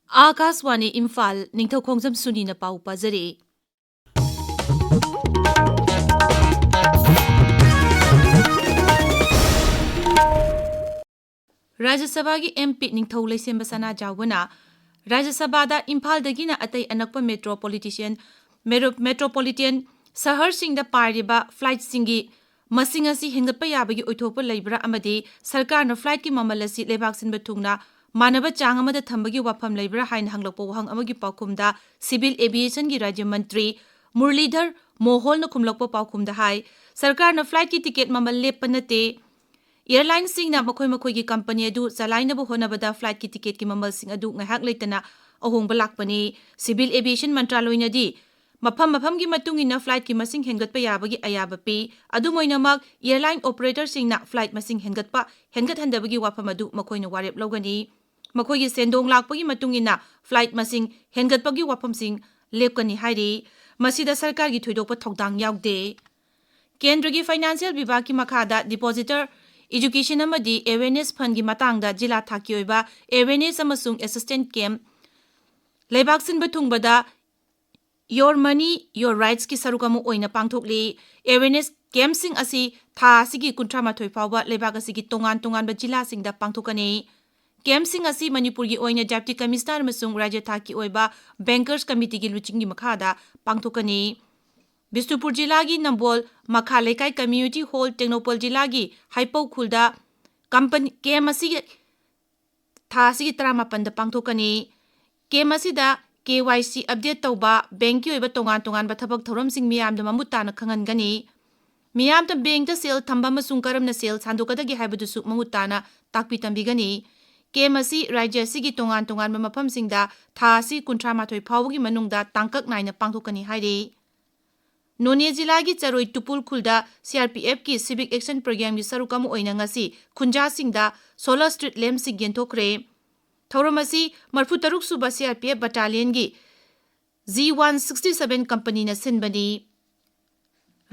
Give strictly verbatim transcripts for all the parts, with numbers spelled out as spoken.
ꯑꯥꯀꯥꯁꯋꯥꯅꯤ ꯏꯝꯐꯥꯜ, ꯅꯤꯡꯊꯧ ꯈꯣꯡꯖꯝ ꯁꯨꯅꯤꯅ ꯄꯥꯎ ꯄꯥꯖꯔꯤ꯫ ꯔꯥꯖ꯭ꯌ ꯁꯚꯥꯒꯤ MP ꯅꯤꯡꯊꯧ ꯂꯩꯁꯦꯝꯕ ꯁꯅꯥꯖꯥꯎꯕꯅ ꯔꯥꯖ꯭ꯌ ꯁꯚꯥꯗ ꯏꯝꯐꯥꯜꯗꯒꯤꯅ ꯑꯇꯩ ꯑꯅꯛꯄ metropolitan, ꯃꯦꯔꯣ-, metropolitan ꯁꯍꯔꯁꯤꯡꯗ ꯄꯥꯏꯔꯤꯕ flightꯁꯤꯡꯒꯤ ꯃꯁꯤꯡ ꯑꯁꯤ ꯍꯦꯟꯒꯠꯄ ꯌꯥꯕꯒꯤ ꯑꯣꯏꯊꯣꯛꯄ ꯂꯩꯕ꯭ꯔꯥ ꯑꯃꯗꯤ ꯁꯔꯀꯥꯔꯅ flightꯀꯤ ꯃꯃꯜ ꯑꯁꯤ ꯂꯩꯕꯥꯛ ꯁꯤꯟꯕ ꯊꯨꯡꯅ ꯃꯥꯟꯅꯕ ꯆꯥꯡ ꯑꯃꯗ ꯊꯝꯕꯒꯤ ꯋꯥꯐꯝ ꯂꯩꯕ꯭ꯔꯥ ꯍꯥꯏꯅ ꯍꯪꯂꯛꯄ ꯋꯥꯍꯪ ꯑꯃꯒꯤ ꯄꯥꯎꯈꯨꯝꯗ civil aviationꯒꯤ ꯔꯥꯖ꯭ꯌ ꯃꯟꯇ꯭ꯔꯤ ꯃꯨꯔꯂꯤꯙꯔ ꯃꯣꯍꯣꯜꯅ ꯈꯨꯝꯂꯛꯄ ꯄꯥꯎꯈꯨꯝꯗ ꯍꯥꯏ, ꯁꯔꯀꯥꯔꯅ flightꯀꯤ ticket ꯃꯃꯜ ꯂꯦꯞꯄ ꯅꯠꯇꯦ꯫ Airlineꯁꯤꯡꯅ ꯃꯈꯣꯏ ꯃꯈꯣꯏꯒꯤ company ꯑꯗꯨ ꯆꯂꯥꯏꯅꯕ ꯍꯣꯠꯅꯕꯗ flightꯀꯤ ticketꯀꯤ ꯃꯃꯜꯁꯤꯡ ꯑꯗꯨ ꯉꯥꯏꯍꯥꯛ ꯂꯩꯇꯅ ꯑꯍꯣꯡꯕ ꯂꯥꯛꯄꯅꯤ꯫ Civil aviation ꯃꯟꯇ꯭ꯔꯥꯂꯣꯏꯅꯗꯤ ꯃꯐꯝ ꯃꯐꯝꯒꯤ ꯃꯇꯨꯡ ꯏꯟꯅ flightꯀꯤ ꯃꯁꯤꯡ ꯍꯦꯟꯒꯠꯄ ꯌꯥꯕꯒꯤ ꯑꯌꯥꯕ ꯄꯤ꯫ ꯑꯗꯨꯝ ꯑꯣꯏꯅꯃꯛ, airline operatorꯁꯤꯡꯅ flight ꯃꯁꯤꯡ ꯍꯦꯟꯒꯠꯄ, ꯍꯦꯟꯒꯠꯍꯟꯗꯕꯒꯤ ꯋꯥꯐꯝ ꯑꯗꯨ ꯃꯈꯣꯏꯅ ꯋꯥꯔꯦꯞ ꯂꯧꯒꯅꯤ꯫ ꯃꯈꯣꯏꯒꯤ ꯁꯦꯟꯗꯣꯡ ꯂꯥꯛꯄꯒꯤ ꯃꯇꯨꯡ ꯏꯟꯅ flight ꯃꯁꯤꯡ ꯍꯦꯟꯒꯠꯄꯒꯤ ꯋꯥꯐꯝꯁꯤꯡ ꯂꯦꯞꯀꯅꯤ ꯍꯥꯏꯔꯤ꯫ ꯃꯁꯤꯗ ꯁꯔꯀꯥꯔꯒꯤ ꯊꯣꯏꯗꯣꯛꯄ ꯊꯧꯗꯥꯡ ꯌꯥꯎꯗꯦ꯫ ꯀꯦꯟꯗ꯭ꯔꯒꯤ financial ꯕꯤꯚꯥꯒꯀꯤ ꯃꯈꯥꯗ depositor education ꯑꯃꯗꯤ awareness fundꯀꯤ ꯃꯇꯥꯡꯗ ꯖꯤꯂꯥ ꯊꯥꯛꯀꯤ ꯑꯣꯏꯕ awareness ꯑꯃꯁꯨꯡ assistance camp ꯂꯩꯕꯥꯛ ꯁꯤꯟꯕ ꯊꯨꯡꯕꯗ Your Money, Your Rightsꯀꯤ ꯁꯔꯨꯛ ꯑꯃ ꯑꯣꯏꯅ ꯄꯥꯡꯊꯣꯛꯂꯤ꯫ Awareness campꯁꯤꯡ ꯑꯁꯤ ꯊꯥ ꯑꯁꯤꯒꯤ ꯀꯨꯟꯊ꯭ꯔꯥ ꯃꯥꯊꯣꯏ ꯐꯥꯎꯕ ꯂꯩꯕꯥꯛ ꯑꯁꯤꯒꯤ ꯇꯣꯉꯥꯟ ꯇꯣꯉꯥꯟꯕ ꯖꯤꯂꯥꯁꯤꯡꯗ ꯄꯥꯡꯊꯣꯛꯀꯅꯤ꯫ Campꯁꯤꯡ ꯑꯁꯤ ꯃꯅꯤꯄꯨꯔꯒꯤ ꯑꯣꯏꯅ Deputy Commissioner ꯑꯃꯁꯨꯡ ꯔꯥꯖ꯭ꯌ ꯊꯥꯛꯀꯤ ꯑꯣꯏꯕ Bankers Committeeꯒꯤ ꯂꯨꯆꯤꯡꯒꯤ ꯃꯈꯥꯗ ꯄꯥꯡꯊꯣꯛꯀꯅꯤ꯫ ꯕꯤꯁꯅꯨꯄꯨꯔ ꯖꯤꯂꯥꯒꯤ ꯅꯝꯕꯣꯜ ꯃꯈꯥ ꯂꯩꯀꯥꯏ community hall, ꯇꯦꯡꯅꯧꯄꯜ ꯖꯤꯂꯥꯒꯤ ꯍꯩꯄꯧ ꯈꯨꯜꯗ ꯀꯝꯄꯅꯤ, camp ꯑꯁꯤꯒꯤ ꯊꯥ ꯑꯁꯤꯒꯤ ꯇꯔꯥꯃꯥꯄꯟꯗ ꯄꯥꯡꯊꯣꯛꯀꯅꯤ꯫ Camp ꯑꯁꯤꯗ KYC update ꯇꯧꯕ, bankꯀꯤ ꯑꯣꯏꯕ ꯇꯣꯉꯥꯟ ꯇꯣꯉꯥꯟꯕ ꯊꯕꯛ ꯊꯧꯔꯝꯁꯤꯡ ꯃꯤꯌꯥꯝꯗ ꯃꯃꯨꯠ ꯇꯥꯅ ꯈꯪꯍꯟꯒꯅꯤ꯫ ꯃꯤꯌꯥꯝꯗ bankꯇ ꯁꯦꯜ ꯊꯝꯕ ꯑꯃꯁꯨꯡ ꯀꯔꯝꯅ ꯁꯦꯜ ꯁꯥꯟꯗꯣꯛꯀꯗꯒꯦ ꯍꯥꯏꯕꯗꯨꯁꯨ ꯃꯃꯨꯠ ꯇꯥꯅ ꯇꯥꯛꯄꯤ ꯇꯝꯕꯤꯒꯅꯤ꯫ Camp ꯑꯁꯤ ꯔꯥꯖ꯭ꯌ ꯑꯁꯤꯒꯤ ꯇꯣꯉꯥꯟ ꯇꯣꯉꯥꯟꯕ ꯃꯐꯝꯁꯤꯡꯗ ꯊꯥ ꯑꯁꯤ ꯀꯨꯟꯊ꯭ꯔꯥ ꯃꯥꯊꯣꯏ ꯐꯥꯎꯕꯒꯤ ꯃꯅꯨꯡꯗ ꯇꯥꯡꯀꯛ ꯅꯥꯏꯅ ꯄꯥꯡꯊꯣꯛꯀꯅꯤ ꯍꯥꯏꯔꯤ꯫ ꯅꯣꯅꯦ ꯖꯤꯂꯥꯒꯤ ꯆꯔꯣꯏ ꯇꯨꯄꯨꯜ ꯈꯨꯜꯗ CRPFꯀꯤ Civic Action Programꯒꯤ ꯁꯔꯨꯛ ꯑꯃ ꯑꯣꯏꯅ ꯉꯁꯤ ꯈꯨꯟꯖꯥꯁꯤꯡꯗ solar street lampꯁꯤꯡ ꯌꯦꯟꯊꯣꯛꯈ꯭ꯔꯦ꯫ ꯊꯧꯔꯝ ꯑꯁꯤ ꯃꯔꯤꯐꯨ ꯇꯔꯨꯛ ꯁꯨꯕ CRPF battalionꯒꯤ G one sixty seven companyꯅ ꯁꯤꯟꯕꯅꯤ꯫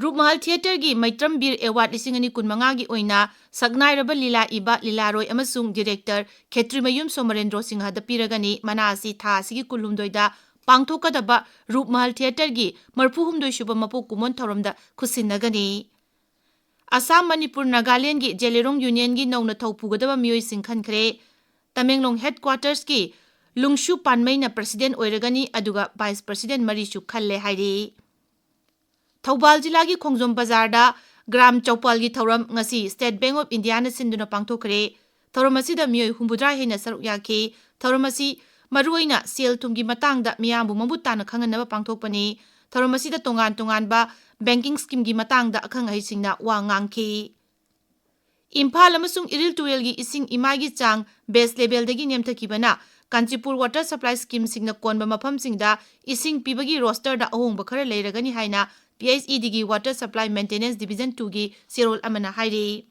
ꯔꯨꯞꯃꯍꯜ ꯊꯤꯌꯦꯇꯔꯒꯤ ꯃꯩꯇ꯭ꯔꯝ ꯕꯤꯔ ꯑꯦꯋꯥꯔꯗ ꯂꯤꯁꯤꯡ ꯑꯅꯤ ꯀꯨꯟꯃꯉꯥꯒꯤ ꯑꯣꯏꯅ ꯁꯛꯅꯥꯏꯔꯕ ꯂꯤꯂꯥ ꯏꯕ ꯂꯤꯂꯥꯔꯣꯏ ꯑꯃꯁꯨꯡ ꯗꯤꯔꯦꯛꯇꯔ ꯈꯦꯇ꯭ꯔꯤꯃꯌꯨꯝ ꯁꯣꯃꯔꯦꯟꯗ꯭ꯔꯣ ꯁꯤꯡꯍꯗ ꯄꯤꯔꯒꯅꯤ꯫ ꯃꯅꯥ ꯑꯁꯤ ꯊꯥ ꯑꯁꯤꯒꯤ ꯀꯨꯟꯍꯨꯝꯗꯣꯏꯗ ꯄꯥꯡꯊꯣꯛꯀꯗꯕ ꯔꯨꯞꯃꯍꯜ ꯊꯤꯌꯦꯇꯔꯒꯤ ꯃꯔꯤꯐꯨꯍꯨꯝꯗꯣꯏ ꯁꯨꯕ ꯃꯄꯣꯛ ꯀꯨꯝꯑꯣꯟ ꯊꯧꯔꯝꯗ ꯈꯨꯠꯁꯤꯟꯅꯒꯅꯤ꯫ ꯑꯁꯥꯝ, ꯃꯅꯤꯄꯨꯔ, ꯅꯥꯒꯥꯂꯦꯟꯗꯒꯤ ꯖꯦꯂꯦꯔꯣꯡ ꯌꯨꯅꯤꯌꯟꯒꯤ ꯅꯧꯅ ꯊꯧ ꯄꯨꯒꯗꯕ ꯃꯤꯑꯣꯏꯁꯤꯡ ꯈꯟꯈ꯭ꯔꯦ꯫ ꯇꯃꯦꯡꯂꯣꯡ ꯍꯦꯗꯀ꯭ꯋꯥꯇꯔꯁꯀꯤ ꯂꯨꯡꯁꯨ ꯄꯥꯟꯃꯩꯅ ꯄ꯭ꯔꯁꯤꯗꯦꯟ ꯑꯣꯏꯔꯒꯅꯤ, ꯑꯗꯨꯒ ꯚꯥꯏꯁ ꯄ꯭ꯔꯁꯤꯗꯦꯟ ꯃꯔꯤꯁꯨ ꯈꯜꯂꯦ ꯍꯥꯏꯔꯤ꯫ ꯊꯧꯕꯥꯜ ꯖꯤꯂꯥꯒꯤ ꯈꯣꯡꯖꯣꯝ ꯕꯖꯥꯔꯗ ꯒ꯭ꯔꯥꯝ ꯆꯧꯄꯥꯜꯒꯤ ꯊꯧꯔꯝ ꯉꯁꯤ ꯁ꯭ꯇꯦꯠ ꯕꯦꯡꯛ ꯑꯣꯐ ꯏꯟꯗꯤꯌꯥꯅ ꯁꯤꯟꯗꯨꯅ ꯄꯥꯡꯊꯣꯛꯈ꯭ꯔꯦ꯫ ꯊꯧꯔꯝ ꯑꯁꯤꯗ ꯃꯤꯑꯣꯏ ꯍꯨꯝꯐꯨꯇꯔꯥ ꯍꯦꯟꯅ ꯁꯔꯨꯛ ꯌꯥꯈꯤ꯫ ꯊꯧꯔꯝ ꯑꯁꯤ ꯃꯔꯨꯑꯣꯏꯅ ꯁꯦꯜ ꯊꯨꯝꯒꯤ ꯃꯇꯥꯡꯗ ꯃꯤꯌꯥꯝꯕꯨ ꯃꯃꯨꯠ ꯇꯥꯅ ꯈꯪꯍꯟꯅꯕ ꯄꯥꯡꯊꯣꯛꯄꯅꯤ꯫ ꯊꯧꯔꯝ ꯑꯁꯤꯗ ꯇꯣꯉꯥꯟ ꯇꯣꯉꯥꯟꯕ ꯕꯦꯡꯀꯤꯡ ꯁ꯭ꯀꯤꯝꯒꯤ ꯃꯇꯥꯡꯗ ꯑꯈꯪ ꯑꯍꯩꯁꯤꯡꯅ ꯋꯥ ꯉꯥꯡꯈꯤ꯫ ꯏꯝꯐꯥꯜ ꯑꯃꯁꯨꯡ ꯏꯔꯤꯜ ꯇꯨꯔꯦꯜꯒꯤ ꯏꯁꯤꯡ ꯏꯃꯥꯏꯒꯤ ꯆꯥꯡ ꯕꯦꯁ ꯂꯦꯚꯦꯜꯗꯒꯤ ꯅꯦꯝꯊꯈꯤꯕꯅ ꯀꯥꯟꯆꯤꯄꯨꯔ ꯋꯥꯇꯔ ꯁꯄ꯭ꯂꯥꯏ ꯁ꯭ꯀꯤꯝꯁꯤꯡꯅ ꯀꯣꯟꯕ ꯃꯐꯝꯁꯤꯡꯗ ꯏꯁꯤꯡ ꯄꯤꯕꯒꯤ ꯔꯣꯁꯇꯔꯗ ꯑꯍꯣꯡꯕ ꯈꯔ ꯂꯩꯔꯒꯅꯤ ꯍꯥꯏꯅ P H E D ꯒꯤ ꯋꯥꯇꯔ ꯁꯄ꯭ꯂꯥꯏ ꯃꯦꯟꯇꯦꯅꯦꯟꯁ ꯗꯤꯚꯤꯖꯟ ꯇꯨꯒꯤ ꯆꯦꯔꯣꯜ ꯑꯃꯅ ꯍꯥꯏꯔꯤ꯫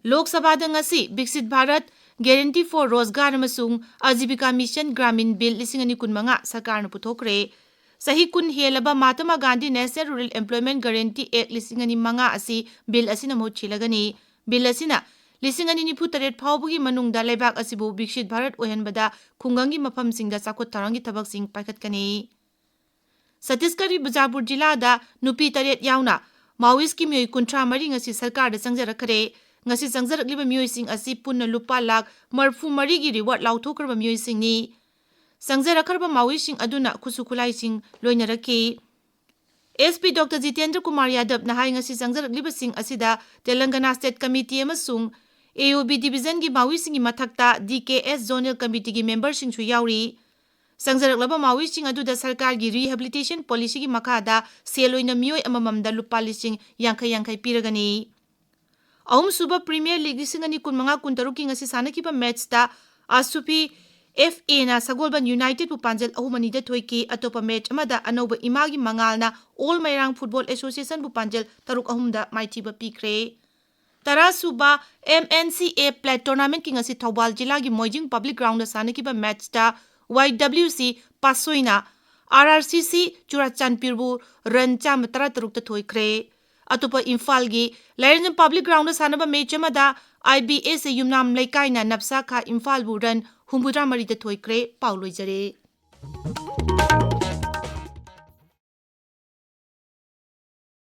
ꯂꯣꯛ ꯁꯚꯥꯗ ꯉꯁꯤ ꯕꯤꯛꯁꯤꯠ ꯚꯥꯔꯠ, Guarantee for Rozgar ꯑꯃꯁꯨꯡ ꯑꯖꯤꯕꯤꯀꯥ ꯃꯤꯁꯟ ꯒ꯭ꯔꯥꯃꯤꯟ ꯕꯤꯜ ꯂꯤꯁꯤꯡ ꯑꯅꯤ ꯀꯨꯟꯃꯉꯥ ꯁꯔꯀꯥꯔꯅ ꯄꯨꯊꯣꯛꯈ꯭ꯔꯦ꯫ ꯆꯍꯤ ꯀꯨꯟ ꯍꯦꯜꯂꯕ Mahatma Gandhi National Rural Employment Guarantee Act ꯂꯤꯁꯤꯡ ꯑꯅꯤ ꯃꯉꯥ ꯑꯁꯤ ꯕꯤꯜ ꯑꯁꯤꯅ ꯃꯍꯨꯠ ꯁꯤꯜꯂꯒꯅꯤ꯫ ꯕꯤꯜ ꯑꯁꯤꯅ ꯂꯤꯁꯤꯡ ꯑꯅꯤ ꯅꯤꯐꯨ ꯇꯔꯦꯠ ꯐꯥꯎꯕꯒꯤ ꯃꯅꯨꯡꯗ ꯂꯩꯕꯥꯛ ꯑꯁꯤꯕꯨ ꯕꯤꯛꯁꯤꯠ ꯚꯥꯔꯠ ꯑꯣꯏꯍꯟꯕꯗ ꯈꯨꯡꯒꯪꯒꯤ ꯃꯐꯝꯁꯤꯡꯗ ꯆꯥꯎꯈꯠ ꯊꯧꯔꯥꯡꯒꯤ ꯊꯕꯛꯁꯤꯡ ꯄꯥꯏꯈꯠꯀꯅꯤ꯫ ꯁꯠꯇꯤꯁꯒꯔꯒꯤ ꯕꯤꯖꯥꯄꯨꯔ ꯖꯤꯂꯥꯗ ꯅꯨꯄꯤ ꯇꯔꯦꯠ ꯌꯥꯎꯅ ꯃꯥꯑꯣꯏꯁꯀꯤ ꯃꯤꯑꯣꯏ ꯀꯨꯟꯊ꯭ꯔꯥ ꯃꯔꯤ ꯉꯁꯤ ꯁꯔꯀꯥꯔꯗ ꯆꯪꯖꯔꯛꯈ꯭ꯔꯦ꯫ ꯉꯁꯤ ꯆꯪꯖꯔꯛꯂꯤꯕ ꯃꯤꯑꯣꯏꯁꯤꯡ ꯑꯁꯤ ꯄꯨꯟꯅ ꯂꯨꯄꯥ ꯂꯥꯈ ꯃꯔꯤꯐꯨ ꯃꯔꯤꯒꯤ ꯔꯤꯋꯥꯔꯗ ꯂꯥꯎꯊꯣꯛꯈ꯭ꯔꯕ ꯃꯤꯑꯣꯏꯁꯤꯡꯅꯤ꯫ ꯆꯪꯖꯔꯛꯈ꯭ꯔꯕ ꯃꯥꯑꯣꯏꯁꯤꯡ ꯑꯗꯨꯅ ꯈꯨꯠꯁꯨ ꯈꯨꯠꯂꯥꯏꯁꯤꯡ ꯂꯣꯏꯅꯔꯛꯈꯤ꯫ S P Doctor Jitendra Kumar Yadavꯅ ꯍꯥꯏ, ꯉꯁꯤ ꯆꯪꯖꯔꯛꯂꯤꯕꯁꯤꯡ ꯑꯁꯤꯗ ꯇꯦꯂꯪꯒꯅꯥ ꯁ꯭ꯇꯦꯠ ꯀꯃꯤꯇꯤ ꯑꯃꯁꯨꯡ A O B ꯗꯤꯚꯤꯖꯟꯒꯤ ꯃꯥꯑꯣꯏꯁꯤꯡꯒꯤ ꯃꯊꯛꯇ D K S ꯖꯣꯅꯦꯜ ꯀꯃꯤꯇꯤꯒꯤ ꯃꯦꯝꯕꯔꯁꯤꯡꯁꯨ ꯌꯥꯎꯔꯤ꯫ ꯆꯪꯖꯔꯛꯂꯕ ꯃꯥꯑꯣꯏꯁꯤꯡ ꯑꯗꯨꯗ ꯁꯔꯀꯥꯔꯒꯤ ꯔꯤꯍꯦꯕꯤꯂꯤꯇꯦꯁꯟ ꯄꯣꯂꯤꯁꯤꯒꯤ ꯃꯈꯥꯗ ꯁꯦꯜ ꯑꯣꯏꯅ ꯃꯤꯑꯣꯏ ꯑꯃꯃꯝꯗ ꯂꯨꯄꯥ ꯂꯤꯁꯤꯡ ꯌꯥꯡꯈꯩ ꯌꯥꯡꯈꯩ ꯄꯤꯔꯒꯅꯤ꯫ ꯑꯍꯨꯝꯁꯨꯕ ꯄ꯭ꯔꯤꯃꯤꯌꯔ ꯂꯤꯒ ꯂꯤꯁꯤꯡ ꯑꯅꯤ ꯀꯨꯟꯃꯉꯥ ꯀꯨꯟꯇꯔꯨꯛꯀꯤ ꯉꯁꯤ ꯁꯥꯟꯅꯈꯤꯕ ꯃꯦꯠꯁꯇ ꯑꯁꯨꯐꯤ F Aꯅ ꯁꯒꯣꯜꯕꯟ ꯌꯨꯅꯥꯏꯇꯦꯗꯄꯨ ꯄꯥꯟꯖꯜ ꯑꯍꯨꯝ ꯑꯅꯤꯗ ꯊꯣꯏꯈꯤ꯫ ꯑꯇꯣꯞꯄ ꯃꯦꯠꯁ ꯑꯃꯗ ꯑꯅꯧꯕ ꯏꯃꯥꯒꯤ ꯃꯉꯥꯜꯅ ꯑꯣꯜ ꯃꯩꯔꯥꯡ ꯐꯨꯠꯕꯣꯜ ꯑꯦꯁꯣꯁꯤꯌꯦꯁꯟꯕꯨ ꯄꯥꯟꯖꯜ ꯇꯔꯨꯛ ꯑꯍꯨꯝꯗ ꯃꯥꯏꯊꯤꯕ ꯄꯤꯈ꯭ꯔꯦ꯫ ꯇꯔꯥꯁꯨꯕ M N C A Plate Tournamentꯀꯤ ꯉꯁꯤ ꯊꯧꯕꯥꯜ ꯖꯤꯂꯥꯒꯤ ꯃꯣꯏꯖꯤꯡ ꯄꯕ꯭ꯂꯤꯛ ꯒ꯭ꯔꯥꯎꯟꯗ ꯁꯥꯟꯅꯈꯤꯕ ꯃꯦꯠꯁꯇ Y W C ꯄꯥꯠꯁꯣꯏꯅ R R C C ꯆꯨꯔꯥꯆꯥꯟꯄꯨꯔꯕꯨ run ꯆꯥꯝꯃ ꯇꯔꯥ ꯇꯔꯨꯛꯇ ꯊꯣꯏꯈ꯭ꯔꯦ꯫ ꯑꯇꯣꯞꯄ ꯏꯝꯐꯥꯜꯒꯤ ꯂꯥꯏꯔꯦꯟ ꯄꯕ꯭ꯂꯤꯛ ꯒ꯭ꯔꯥꯎꯟꯗ ꯁꯥꯟꯅꯕ ꯃꯦꯆ ꯑꯃꯗ ꯑꯥꯏ ꯕꯤ ꯑꯦꯁ ꯌꯨꯝꯅꯥꯝ ꯂꯩꯀꯥꯏꯅ ꯅꯞꯁꯥ ꯈꯥ ꯏꯝꯐꯥꯜꯕꯨ run ꯍꯨꯝꯐꯨꯇꯔꯥ ꯃꯔꯤꯗ ꯊꯣꯏꯈ꯭ꯔꯦ꯫ ꯄꯥꯎ ꯂꯣꯏꯖꯔꯦ꯫